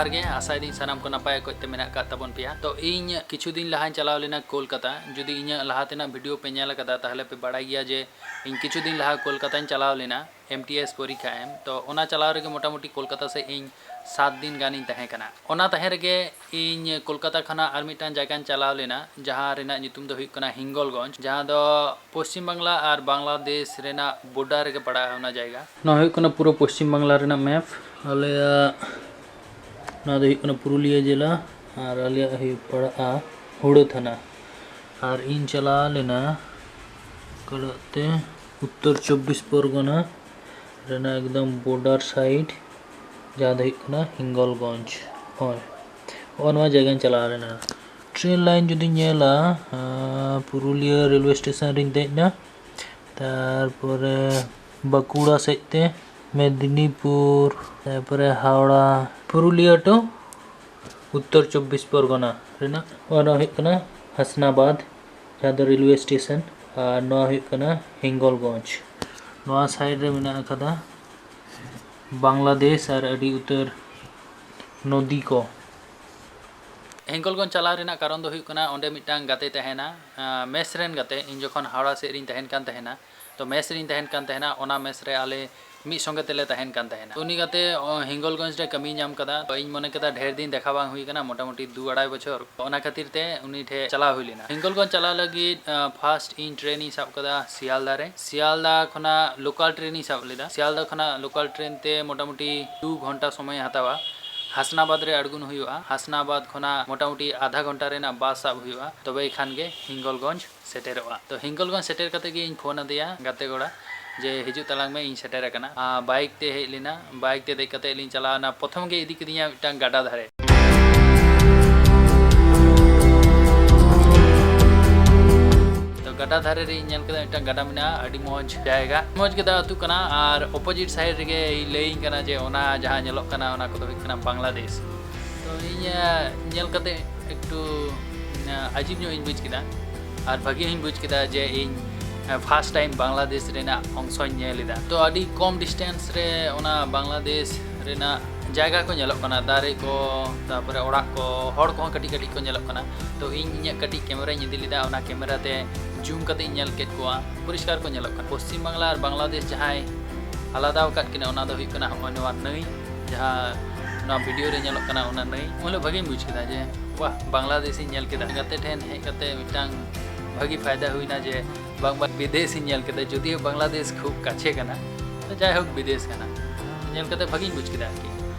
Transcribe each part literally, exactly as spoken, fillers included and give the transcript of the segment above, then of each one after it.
ᱡᱚᱦᱟᱨ ᱜᱮ, ᱟᱥᱟᱭᱮᱫᱟᱹᱧ ᱥᱟᱱᱟᱢ ᱠᱚ ᱱᱟᱯᱟᱭ ᱚᱠᱚᱡ ᱛᱮ ᱢᱮᱱᱟᱜ ᱟᱠᱟᱫ ᱛᱟᱵᱚᱱ ᱯᱮᱭᱟ᱾ ᱛᱚ, ᱤᱧ ᱠᱤᱪᱷᱩ ᱫᱤᱱ ᱞᱟᱦᱟᱧ ᱪᱟᱞᱟᱣ ᱞᱮᱱᱟ ᱠᱳᱞᱠᱟᱛᱟ᱾ ᱡᱩᱫᱤ ᱤᱧᱟᱹᱜ ᱞᱟᱦᱟ ᱛᱮᱱᱟᱜ ᱵᱷᱤᱰᱤᱭᱳ ᱯᱮ ᱧᱮᱞ ᱟᱠᱟᱫᱟ, ᱛᱟᱦᱚᱞᱮ ᱯᱮ ᱵᱟᱲᱟᱭ ᱜᱮᱭᱟ ᱡᱮ ᱤᱧ ᱠᱤᱪᱷᱩ ᱫᱤᱱ ᱞᱟᱦᱟ ᱠᱳᱞᱠᱟᱛᱟᱧ ᱪᱟᱞᱟᱣ ᱞᱮᱱᱟ ᱮᱢ ᱴᱤ ᱮᱥ ᱯᱚᱨᱤᱠᱠᱷᱟ ᱮᱢ᱾ ᱛᱚ, ᱚᱱᱟ ᱪᱟᱞᱟᱣ ᱨᱮᱜᱮ ᱢᱚᱴᱟᱢᱩᱴᱤ ᱠᱳᱞᱠᱟᱛᱟ ᱥᱮᱫ ᱤᱧ ᱥᱟᱛ ᱫᱤᱱ ᱜᱟᱱᱤᱧ ᱛᱟᱦᱮᱸ ᱠᱟᱱᱟ᱾ ᱚᱱᱟ ᱛᱟᱦᱮᱸ ᱨᱮᱜᱮ ᱤᱧ ᱠᱳᱞᱠᱟᱛᱟ ᱠᱷᱚᱱᱟᱜ ᱟᱨ ᱢᱤᱫᱴᱟᱝ ᱡᱟᱭᱜᱟᱧ ᱪᱟᱞᱟᱣ ᱞᱮᱱᱟ, ᱡᱟᱦᱟᱸ ᱨᱮᱱᱟᱜ ᱧᱩᱛᱩᱢ ᱫᱚ ᱦᱩᱭᱩᱜ ᱠᱟᱱᱟ ᱦᱤᱝᱜᱚᱞᱜᱚᱸᱡᱽ, ᱡᱟᱦᱟᱸ ᱫᱚ ᱯᱚᱥᱪᱤᱢ ᱵᱟᱝᱞᱟ ᱟᱨ ᱵᱟᱝᱞᱟᱫᱮᱥ ᱨᱮᱱᱟᱜ ᱵᱚᱰᱟᱨ ᱨᱮᱜᱮ ᱯᱟᱲᱟᱜᱼᱟ ᱚᱱᱟ ᱡᱟᱭᱜᱟ᱾ ᱱᱚᱣᱟ ᱦᱩᱭᱩᱜ ᱠᱟᱱᱟ ᱯᱩᱨᱟᱹ ᱯᱚᱥᱪᱤᱢ ᱵᱟᱝᱞᱟ ᱨᱮᱱᱟᱜ ᱢᱮᱯ᱾ ᱟᱞᱮᱭᱟᱜ ᱱᱚᱣᱟ ᱫᱚ ᱦᱩᱭᱩᱜ ᱠᱟᱱᱟ ᱯᱩᱨᱩᱞᱤᱭᱟᱹ ᱡᱮᱞᱟ ᱟᱨ ᱟᱞᱮᱭᱟᱜ ᱦᱩᱭᱩᱜ ᱯᱟᱲᱟᱜᱼᱟ ᱦᱩᱲᱟᱹ ᱛᱷᱟᱱᱟ᱾ ᱟᱨ ᱤᱧ ᱪᱟᱞᱟᱣ ᱞᱮᱱᱟ ᱠᱚᱲᱟᱜ ᱛᱮ ᱩᱛᱛᱚᱨ ᱪᱚᱵᱵᱤᱥ ᱯᱚᱨᱜᱚᱱᱟ ᱨᱮᱱᱟᱜ ᱮᱠᱫᱚᱢ ᱵᱚᱰᱟᱨ ᱥᱟᱭᱤᱰ, ᱡᱟᱦᱟᱸ ᱫᱚ ᱦᱩᱭᱩᱜ ᱠᱟᱱᱟ ᱦᱤᱝᱜᱚᱞᱜᱚᱸᱡᱽ᱾ ᱦᱳᱭ, ᱦᱚᱸᱜᱼᱚ ᱱᱚᱣᱟ ᱡᱟᱭᱜᱟᱧ ᱪᱟᱞᱟᱣ ᱞᱮᱱᱟ᱾ ᱴᱨᱮᱱ ᱞᱟᱭᱤᱱ ᱡᱩᱫᱤᱧ ᱧᱮᱞᱟ, ᱟᱸ, ᱯᱩᱨᱩᱞᱤᱭᱟᱹ ᱨᱮᱞᱣᱮ ᱥᱴᱮᱥᱚᱱ ᱨᱤᱧ ᱫᱮᱡ ᱮᱱᱟ, ᱛᱟᱨᱯᱚᱨᱮ ᱵᱟᱸᱠᱩᱲᱟ ᱥᱮᱫ ᱛᱮ ᱢᱮᱫᱽᱱᱤᱯᱩᱨ, ᱛᱟᱨᱯᱚᱨᱮ ᱦᱟᱣᱲᱟ, ᱯᱩᱨᱩᱞᱤᱭᱟᱹ ᱴᱩ ᱩᱛᱛᱚᱨ ᱪᱚᱵᱵᱤᱥ ᱯᱚᱨᱜᱚᱱᱟ ᱨᱮᱱᱟᱜ᱾ ᱚᱱᱟ ᱦᱩᱭᱩᱜ ᱠᱟᱱᱟ ᱦᱟᱥᱱᱟᱵᱟᱫᱽ, ᱡᱟᱦᱟᱸ ᱫᱚ ᱨᱮᱞᱣᱮ ᱥᱴᱮᱥᱚᱱ, ᱟᱨ ᱱᱚᱣᱟ ᱦᱩᱭᱩᱜ ᱠᱟᱱᱟ ᱦᱤᱝᱜᱚᱞᱜᱚᱸᱡᱽ᱾ ᱱᱚᱣᱟ ᱥᱟᱭᱤᱰ ᱨᱮ ᱢᱮᱱᱟᱜ ᱟᱠᱟᱫᱟ ᱵᱟᱝᱞᱟᱫᱮᱥ ᱟᱨ ᱟᱹᱰᱤ ᱩᱛᱟᱹᱨ ᱱᱚᱫᱤ ᱠᱚ᱾ ᱦᱤᱝᱜᱚᱞᱜᱚᱸᱡᱽ ᱪᱟᱞᱟᱣ ᱨᱮᱱᱟᱜ ᱠᱟᱨᱚᱱ ᱫᱚ ᱦᱩᱭᱩᱜ ᱠᱟᱱᱟ, ᱚᱸᱰᱮ ᱢᱤᱫᱴᱟᱝ ᱜᱟᱛᱮ ᱛᱟᱦᱮᱱᱟ, ᱟᱸ, ᱢᱮᱥ ᱨᱮᱱ ᱜᱟᱛᱮ᱾ ᱤᱧ ᱡᱚᱠᱷᱚᱱ ᱦᱟᱣᱲᱟ ᱥᱮᱫ ᱨᱤᱧ ᱛᱟᱦᱮᱱ ᱠᱟᱱ ᱛᱟᱦᱮᱱᱟ, ᱛᱚ ᱢᱮᱥ ᱨᱤᱧ ᱛᱟᱦᱮᱱ ᱠᱟᱱ ᱛᱟᱦᱮᱱᱟ, ᱚᱱᱟ ᱢᱮᱥ ᱨᱮ ᱟᱞᱮ ᱢᱤᱫ ᱥᱚᱸᱜᱮ ᱛᱮᱞᱮ ᱛᱟᱦᱮᱱ ᱠᱟᱱ ᱛᱟᱦᱮᱱᱟ᱾ ᱩᱱᱤ ᱜᱟᱛᱮ, ᱚ, ᱦᱤᱝᱜᱚᱞᱜᱚᱸᱡᱽ ᱨᱮ ᱠᱟᱹᱢᱤᱭ ᱧᱟᱢ ᱠᱟᱫᱟ᱾ ᱛᱚ ᱤᱧ ᱢᱚᱱᱮ ᱠᱮᱫᱟ ᱰᱷᱮᱨ ᱫᱤᱱ ᱫᱮᱠᱷᱟ ᱵᱟᱝ ᱦᱩᱭ ᱠᱟᱱᱟ, ᱢᱚᱴᱟᱢᱩᱴᱤ ᱫᱩ ᱟᱲᱟᱭ ᱵᱚᱪᱷᱚᱨ, ᱚᱱᱟ ᱠᱷᱟᱹᱛᱤᱨ ᱛᱮ ᱩᱱᱤ ᱴᱷᱮᱱ ᱪᱟᱞᱟᱣ ᱦᱩᱭ ᱞᱮᱱᱟ᱾ ᱦᱤᱝᱜᱚᱞᱜᱚᱸᱡᱽ ᱪᱟᱞᱟᱣ ᱞᱟᱹᱜᱤᱫ, ᱟᱸ, ᱯᱷᱟᱥᱴ ᱤᱧ ᱴᱨᱮᱱ ᱤᱧ ᱥᱟᱵ ᱠᱟᱫᱟ ᱥᱤᱭᱟᱞᱫᱟ ᱨᱮ᱾ ᱥᱤᱭᱟᱞᱫᱟ ᱠᱷᱚᱱᱟᱜ ᱞᱳᱠᱟᱞ ᱴᱨᱮᱱ ᱤᱧ ᱥᱟᱵ ᱞᱮᱫᱟ᱾ ᱥᱤᱭᱟᱞᱫᱟ ᱠᱷᱚᱱᱟᱜ ᱞᱳᱠᱟᱞ ᱴᱨᱮᱱ ᱛᱮ ᱢᱚᱴᱟᱢᱩᱴᱤ ᱫᱩ ᱜᱷᱚᱱᱴᱟ ᱥᱚᱢᱚᱭ ᱦᱟᱛᱟᱣᱟ᱾ ᱦᱟᱥᱱᱟᱵᱟᱫᱽ ᱨᱮ ᱟᱬᱜᱚᱱ ᱦᱩᱭᱩᱜᱼᱟ᱾ ᱦᱟᱥᱱᱟᱵᱟᱫᱽ ᱠᱷᱚᱱᱟᱜ ᱢᱚᱴᱟᱢᱩᱴᱤ ᱟᱫᱷᱟ ᱜᱷᱚᱱᱴᱟ ᱨᱮᱱᱟᱜ ᱵᱟᱥ ᱥᱟᱵ ᱦᱩᱭᱩᱜᱼᱟ, ᱛᱚᱵᱮ ᱠᱷᱟᱱ ᱜᱮ ᱦᱤᱝᱜᱚᱞᱜᱚᱸᱡᱽ ᱥᱮᱴᱮᱨᱚᱜᱼᱟ᱾ ᱛᱚ ᱦᱤᱝᱜᱚᱞᱜᱚᱸᱡᱽ ᱥᱮᱴᱮᱨ ᱠᱟᱛᱮ ᱜᱮ ᱤᱧ ᱯᱷᱳᱱ ᱟᱫᱮᱭᱟ ᱜᱟᱛᱮ ᱠᱚᱲᱟ ᱡᱮ, "ᱦᱤᱡᱩᱜ ᱛᱟᱞᱟᱝ ᱢᱮ, ᱤᱧ ᱥᱮᱴᱮᱨ ᱟᱠᱟᱱᱟ᱾" ᱟᱨ ᱵᱟᱭᱤᱠ ᱛᱮ ᱦᱮᱡ ᱞᱮᱱᱟ, ᱵᱟᱭᱤᱠ ᱛᱮ ᱫᱮᱡ ᱠᱟᱛᱮ ᱞᱤᱧ ᱪᱟᱞᱟᱣᱱᱟ᱾ ᱯᱨᱚᱛᱷᱚᱢ ᱜᱮ ᱤᱫᱤ ᱠᱮᱫᱤᱧᱟ ᱢᱤᱫᱴᱟᱝ ᱜᱟᱰᱟ ᱫᱷᱟᱨᱮ᱾ ᱛᱚ ᱜᱟᱰᱟ ᱫᱷᱟᱨᱮ ᱨᱮ ᱤᱧ ᱧᱮᱞ ᱠᱮᱫᱟ ᱢᱤᱫᱴᱟᱝ ᱜᱟᱰᱟ ᱢᱮᱱᱟᱜᱼᱟ, ᱟᱹᱰᱤ ᱢᱚᱡᱽ ᱡᱟᱭᱜᱟ, ᱢᱚᱡᱽ ᱜᱮ ᱫᱟᱜ ᱟᱹᱛᱩᱜ ᱠᱟᱱᱟ᱾ ᱟᱨ ᱚᱯᱳᱡᱤᱴ ᱥᱟᱭᱤᱰ ᱨᱮᱜᱮ ᱞᱟᱹᱭᱟᱹᱧ ᱠᱟᱱᱟ ᱡᱮ ᱚᱱᱟ ᱡᱟᱦᱟᱸ ᱧᱮᱞᱚᱜ ᱠᱟᱱᱟ, ᱚᱱᱟ ᱠᱚᱫᱚ ᱦᱩᱭᱩᱜ ᱠᱟᱱᱟ ᱵᱟᱝᱞᱟᱫᱮᱥ᱾ ᱛᱚ ᱤᱧ, ᱟᱸ, ᱧᱮᱞ ᱠᱟᱛᱮ ᱮᱠᱴᱩ, ᱟᱸ, ᱟᱹᱡᱤᱵᱽ ᱧᱚᱜ ᱤᱧ ᱵᱩᱡᱽ ᱠᱮᱫᱟ ᱟᱨ ᱵᱷᱟᱹᱜᱤ ᱦᱚᱸᱧ ᱵᱩᱡᱽ ᱠᱮᱫᱟ ᱡᱮ ᱤᱧ, ᱟᱸ, ᱯᱷᱟᱥᱴ ᱴᱟᱭᱤᱢ ᱵᱟᱝᱞᱟᱫᱮᱥ ᱨᱮᱱᱟᱜ ᱚᱝᱥᱚᱧ ᱧᱮᱞ ᱮᱫᱟ᱾ ᱛᱚ ᱟᱹᱰᱤ ᱠᱚᱢ ᱰᱤᱥᱴᱮᱱᱥ ᱨᱮ ᱚᱱᱟ ᱵᱟᱝᱞᱟᱫᱮᱥ ᱨᱮᱱᱟᱜ ᱡᱟᱭᱜᱟ ᱠᱚ ᱧᱮᱞᱚᱜ ᱠᱟᱱᱟ, ᱫᱟᱨᱮ ᱠᱚ, ᱛᱟᱨᱯᱚᱨᱮ ᱚᱲᱟᱜ ᱠᱚ, ᱦᱚᱲ ᱠᱚᱦᱚᱸ ᱠᱟᱹᱴᱤᱡ ᱠᱟᱹᱴᱤᱡ ᱠᱚ ᱧᱮᱞᱚᱜ ᱠᱟᱱᱟ᱾ ᱛᱚ ᱤᱧ ᱤᱧᱟᱹᱜ ᱠᱟᱹᱴᱤᱡ ᱠᱮᱢᱮᱨᱟᱧ ᱤᱫᱤ ᱞᱮᱫᱟ, ᱚᱱᱟ ᱠᱮᱢᱮᱨᱟ ᱛᱮ ᱡᱩᱢ ᱠᱟᱛᱮ ᱤᱧ ᱧᱮᱞ ᱠᱮᱫ ᱠᱚᱣᱟ, ᱯᱚᱨᱤᱥᱠᱟᱨ ᱠᱚ ᱧᱮᱞᱚᱜ ᱠᱟᱱᱟ᱾ ᱯᱚᱥᱪᱤᱢ ᱵᱟᱝᱞᱟ ᱟᱨ ᱵᱟᱝᱞᱟᱫᱮᱥ ᱡᱟᱦᱟᱸᱭ ᱟᱞᱟᱫᱟ ᱟᱠᱟᱫ ᱠᱤᱱᱟ, ᱚᱱᱟ ᱫᱚ ᱦᱩᱭᱩᱜ ᱠᱟᱱᱟ ᱦᱚᱸᱜᱼᱚᱭ ᱱᱚᱣᱟ ᱱᱟᱹᱭ, ᱡᱟᱦᱟᱸ ᱱᱚᱣᱟ ᱵᱷᱤᱰᱤᱭᱳ ᱨᱮ ᱧᱮᱞᱚᱜ ᱠᱟᱱᱟ, ᱚᱱᱟ ᱱᱟᱹᱭ᱾ ᱩᱱ ᱦᱤᱞᱳᱜ ᱵᱷᱟᱜᱮᱧ ᱵᱩᱡᱽ ᱠᱮᱫᱟ ᱡᱮ, ᱵᱟᱦ, ᱵᱟᱝᱞᱟᱫᱮᱥᱤᱧ ᱧᱮᱞ ᱠᱮᱫᱟ᱾ ᱜᱟᱛᱮ ᱴᱷᱮᱱ ᱦᱮᱡ ᱠᱟᱛᱮ ᱢᱤᱫᱴᱟᱝ ᱵᱷᱟᱹᱜᱤ ᱯᱷᱟᱭᱫᱟ ᱦᱩᱭᱱᱟ ᱡᱮ ᱵᱟᱝ, ᱵᱟᱝ, ᱵᱤᱫᱮᱥᱤᱧ ᱧᱮᱞ ᱠᱮᱫᱟ, ᱡᱩᱫᱤᱭᱳ ᱵᱟᱝᱞᱟᱫᱮᱥ ᱠᱷᱩᱵ ᱠᱟᱪᱷᱮ ᱠᱟᱱᱟ, ᱛᱚ ᱡᱟᱭᱦᱳᱠ, ᱵᱤᱫᱮᱥ ᱠᱟᱱᱟ᱾ ᱧᱮᱞ ᱠᱟᱛᱮ ᱵᱷᱟᱹᱜᱤᱧ ᱵᱩᱡᱽ ᱠᱮᱫᱟ ᱟᱨᱠᱤ᱾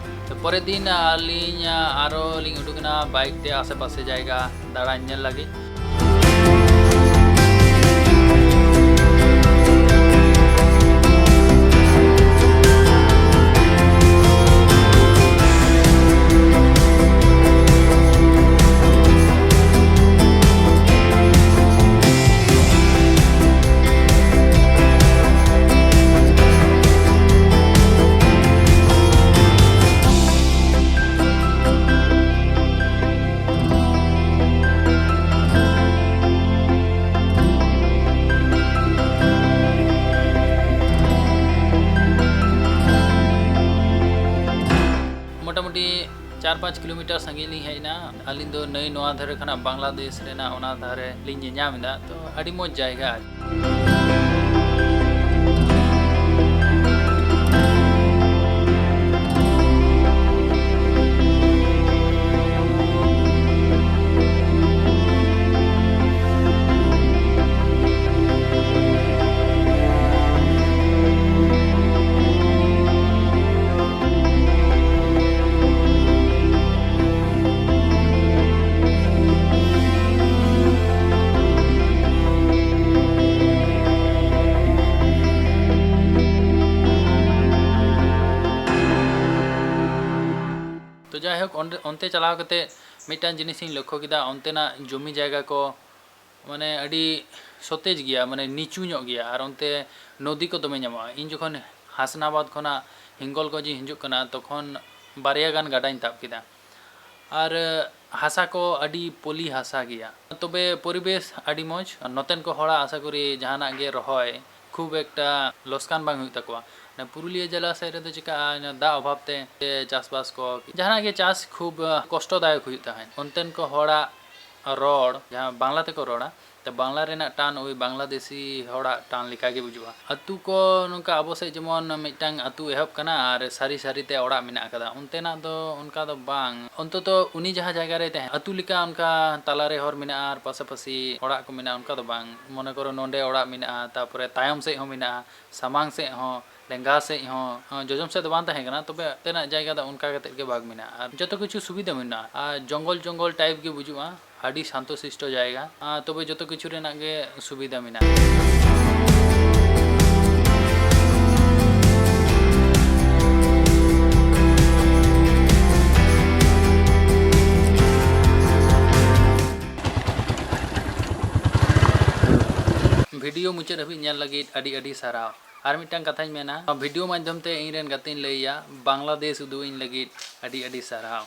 ᱛᱚ ᱯᱚᱨᱮᱨ ᱫᱤᱱ ᱟᱹᱞᱤᱧ ᱟᱨᱚ ᱞᱤᱧ ᱩᱰᱩᱠ ᱮᱱᱟ ᱵᱟᱭᱤᱠ ᱛᱮ ᱟᱥᱮ ᱯᱟᱥᱮ ᱡᱟᱭᱜᱟ ᱫᱟᱬᱟᱱ ᱧᱮᱞ ᱞᱟᱹᱜᱤᱫ᱾ ᱢᱚᱴᱟᱢᱩᱴᱤ ᱪᱟᱨ ᱯᱟᱸᱪ ᱠᱤᱞᱳᱢᱤᱴᱟᱨ ᱥᱟᱺᱜᱤᱧ ᱞᱤᱧ ᱦᱮᱡ ᱮᱱᱟ᱾ ᱟᱹᱞᱤᱧ ᱫᱚ ᱱᱟᱹᱭ ᱱᱚᱣᱟ ᱫᱷᱟᱨᱮ ᱠᱷᱚᱱᱟᱜ ᱵᱟᱝᱞᱟᱫᱮᱥ ᱨᱮᱱᱟᱜ ᱚᱱᱟ ᱫᱷᱟᱨᱮ ᱞᱤᱧ ᱧᱮᱧᱟᱢ ᱮᱫᱟ᱾ ᱛᱚ ᱟᱹᱰᱤ ᱢᱚᱡᱽ ᱡᱟᱭᱜᱟ ᱟᱨᱠᱤ᱾ ᱛᱚ ᱡᱟᱭᱦᱳᱠ, ᱚᱸᱰᱮ, ᱚᱱᱛᱮ ᱪᱟᱞᱟᱣ ᱠᱟᱛᱮ ᱢᱤᱫᱴᱟᱝ ᱡᱤᱱᱤᱥᱤᱧ ᱞᱚᱠᱠᱷᱚ ᱠᱮᱫᱟ, ᱚᱱᱛᱮᱱᱟᱜ ᱡᱚᱢᱤ ᱡᱟᱭᱜᱟ ᱠᱚ ᱢᱟᱱᱮ ᱟᱹᱰᱤ ᱥᱚᱛᱮᱡ ᱜᱮᱭᱟ, ᱢᱟᱱᱮ ᱱᱤᱪᱩ ᱧᱚᱜ ᱜᱮᱭᱟ᱾ ᱟᱨ ᱚᱱᱛᱮ ᱱᱚᱫᱤ ᱠᱚ ᱫᱚᱢᱮ ᱧᱟᱢᱚᱜᱼᱟ᱾ ᱤᱧ ᱡᱚᱠᱷᱚᱱ ᱦᱟᱥᱱᱟᱵᱟᱫᱽ ᱠᱷᱚᱱᱟᱜ ᱦᱤᱝᱜᱚᱞᱜᱚᱸᱡᱽ ᱤᱧ ᱦᱤᱡᱩᱜ ᱠᱟᱱᱟ, ᱛᱚᱠᱷᱚᱱ ᱵᱟᱨᱭᱟ ᱜᱟᱱ ᱜᱟᱰᱟᱧ ᱛᱟᱵ ᱠᱮᱫᱟ᱾ ᱟᱨ ᱦᱟᱥᱟ ᱠᱚ ᱟᱹᱰᱤ ᱯᱚᱞᱤ ᱦᱟᱥᱟ ᱜᱮᱭᱟ, ᱛᱚᱵᱮ ᱯᱚᱨᱤᱵᱮᱥ ᱟᱹᱰᱤ ᱢᱚᱡᱽ᱾ ᱱᱚᱛᱮᱱ ᱠᱚ ᱦᱚᱲᱟᱜ ᱟᱥᱟ ᱠᱚᱨᱤ ᱡᱟᱦᱟᱱᱟᱜ ᱜᱮ ᱨᱚᱦᱚᱭ ᱠᱷᱩᱵ ᱮᱠᱴᱟ ᱞᱚᱥᱠᱟᱱ ᱵᱟᱝ ᱦᱩᱭᱩᱜ ᱛᱟᱠᱚᱣᱟ᱾ ᱚᱱᱟ ᱯᱩᱨᱩᱞᱤᱭᱟᱹ ᱡᱮᱞᱟ ᱥᱮᱫ ᱨᱮᱫᱚ ᱪᱤᱠᱟᱹᱜᱼᱟ, ᱚᱱᱟ ᱫᱟᱜ ᱚᱵᱷᱟᱵ ᱛᱮ ᱪᱟᱥᱵᱟᱥ ᱠᱚ, ᱡᱟᱦᱟᱱᱟᱜ ᱜᱮ ᱪᱟᱥ ᱠᱷᱩᱵ ᱠᱚᱥᱴᱚᱫᱟᱭᱚᱠ ᱦᱩᱭᱩᱜ ᱛᱟᱦᱮᱸᱫ᱾ ᱚᱱᱛᱮᱱ ᱠᱚ ᱦᱚᱲᱟᱜ ᱨᱚᱲ, ᱡᱟᱦᱟᱸ ᱵᱟᱝᱞᱟ ᱛᱮᱠᱚ ᱨᱚᱲᱟ, ᱛᱚ ᱵᱟᱝᱞᱟ ᱨᱮᱱᱟᱜ ᱴᱟᱱ ᱳᱭ ᱵᱟᱝᱞᱟᱫᱮᱥᱤ ᱦᱚᱲᱟᱜ ᱴᱟᱱ ᱞᱮᱠᱟᱜᱮ ᱵᱩᱡᱩᱜᱼᱟ᱾ ᱟᱹᱛᱩ ᱠᱚ ᱱᱚᱝᱠᱟ ᱟᱵᱚ ᱥᱮᱫ ᱡᱮᱢᱚᱱ ᱢᱤᱫᱴᱟᱝ ᱟᱹᱛᱩ ᱮᱦᱚᱵ ᱠᱟᱱᱟ ᱟᱨ ᱥᱟᱹᱨᱤ ᱥᱟᱹᱨᱤ ᱛᱮ ᱚᱲᱟᱜ ᱢᱮᱱᱟᱜ ᱟᱠᱟᱫᱟ, ᱚᱱᱛᱮᱱᱟᱜ ᱫᱚ ᱚᱱᱠᱟ ᱫᱚ ᱵᱟᱝ᱾ ᱚᱱᱛᱚᱛᱚ ᱩᱱᱤ ᱡᱟᱦᱟᱸ ᱡᱟᱭᱜᱟ ᱨᱮᱭ ᱛᱟᱦᱮᱸ, ᱟᱹᱛᱩ ᱞᱮᱠᱟ ᱚᱱᱠᱟ ᱛᱟᱞᱟᱨᱮ ᱦᱚᱨ ᱢᱮᱱᱟᱜᱼᱟ ᱟᱨ ᱯᱟᱥᱟᱯᱟᱥᱤ ᱚᱲᱟᱜ ᱠᱚ ᱢᱮᱱᱟᱜᱼᱟ, ᱚᱱᱠᱟ ᱫᱚ ᱵᱟᱝ᱾ ᱢᱚᱱᱮ ᱠᱚᱨᱚ ᱱᱚᱰᱮ ᱚᱲᱟᱜ ᱢᱮᱱᱟᱜᱼᱟ, ᱛᱟᱯᱚᱨᱮ ᱛᱟᱭᱚᱢ ᱥᱮᱫ ᱦᱚᱸ ᱢᱮᱱᱟᱜᱼᱟ, ᱥᱟᱢᱟᱝ ᱥᱮᱫ ᱦᱚᱸ, ᱞᱮᱸᱜᱟ ᱥᱮᱫ ᱦᱚᱸ, ᱡᱚᱡᱚᱢ ᱥᱮᱫ ᱫᱚ ᱵᱟᱝ ᱛᱟᱦᱮᱸ ᱠᱟᱱᱟ, ᱛᱚᱵᱮ ᱚᱱᱛᱮᱱᱟᱜ ᱡᱟᱭᱜᱟ ᱫᱚ ᱚᱱᱠᱟ ᱠᱟᱛᱮᱫ ᱜᱮ ᱵᱷᱟᱜᱽ ᱢᱮᱱᱟᱜᱼᱟ ᱟᱨ ᱡᱚᱛᱚ ᱠᱤᱪᱷᱩ ᱥᱩᱵᱤᱫᱷᱟ ᱢᱮᱱᱟᱜᱼᱟ᱾ ᱟᱨ ᱡᱚᱝᱜᱚᱞ ᱡᱚᱝᱜᱚᱞ type ᱜᱮ ᱵᱩᱡᱩᱜᱼᱟ, ᱟᱹᱰᱤ ᱥᱟᱱᱛᱚ ᱥᱤᱥᱴᱚ ᱡᱟᱭᱜᱟ᱾ ᱟᱨ ᱛᱚᱵᱮ ᱡᱚᱛᱚ ᱠᱤᱪᱷᱩ ᱨᱮᱱᱟᱜ ᱜᱮ ᱥᱩᱵᱤᱫᱷᱟ ᱢᱮᱱᱟᱜᱼᱟ᱾ ᱵᱷᱤᱰᱤᱭᱳ ᱢᱩᱪᱟᱹᱫ ᱦᱟᱹᱵᱤᱡ ᱧᱮᱞ ᱞᱟᱹᱜᱤᱫ ᱟᱹᱰᱤ ᱟᱹᱰᱤ ᱥᱟᱨᱦᱟᱣ᱾ ᱟᱨ ᱢᱤᱫᱴᱟᱝ ᱠᱟᱛᱷᱟᱧ ᱢᱮᱱᱟ, ᱱᱚᱣᱟ ᱵᱷᱤᱰᱤᱭᱳ ᱢᱟᱫᱽᱫᱷᱚᱢ ᱛᱮ ᱤᱧ ᱨᱮᱱ ᱜᱟᱛᱮᱧ ᱞᱟᱹᱭᱟ, ᱵᱟᱝᱞᱟᱫᱮᱥ ᱩᱫᱩᱜ ᱤᱧ ᱞᱟᱹᱜᱤᱫ ᱟᱹᱰᱤ ᱟᱹᱰᱤ ᱥᱟᱨᱦᱟᱣ᱾